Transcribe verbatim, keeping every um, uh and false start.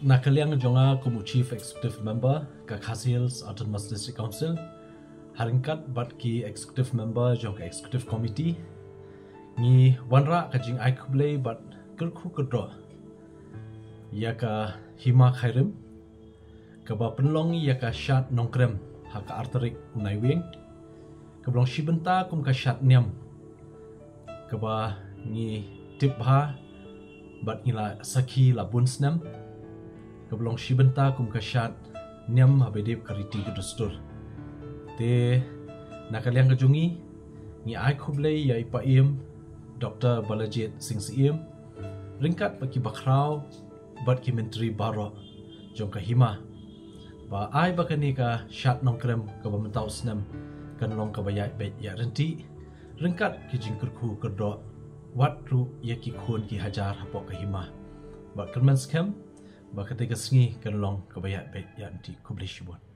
Na ka liang jong nga kum u Chief Executive Member ka Khasi Hills Autonomous District Council, ha ryngkat bad ki Executive Member jong ka Executive Committee, ngi wanrah ka jingai khublei bad kyrkhu kyrdoh ïa ka Hima Khyrim, kaba pynlong ïa ka shad Nongkrem ha ka ar tarik u Naiwieng, kaba long shi bynta kum ka shad niam, kaba ngi tip bha bad ngi la sakhi la bun snem, kaba long shi bynta kum ka shad niam haba ïadei bad ka riti ka dustur. Te na ka liang ka jong ngi, ngi ai khublei ïa i Paiem Doktor Balajied Singh Syiem, ryngkat bad ki bakhraw bad ki myntri baroh jong ka Hima, ba ai ba kane ka shad Nongkrem kaba mynta u snem kan long kaba ïaid beit ïaid ryntih, ryngkat ki jingkyrkhu kyrdoh wat ruh ïa ki khun ki hajar hapoh ka Hima. Bad kyrmen skhem ba katei ka sngi kan long kaba ïaid beit ïaid ryntih. Khublei shibun.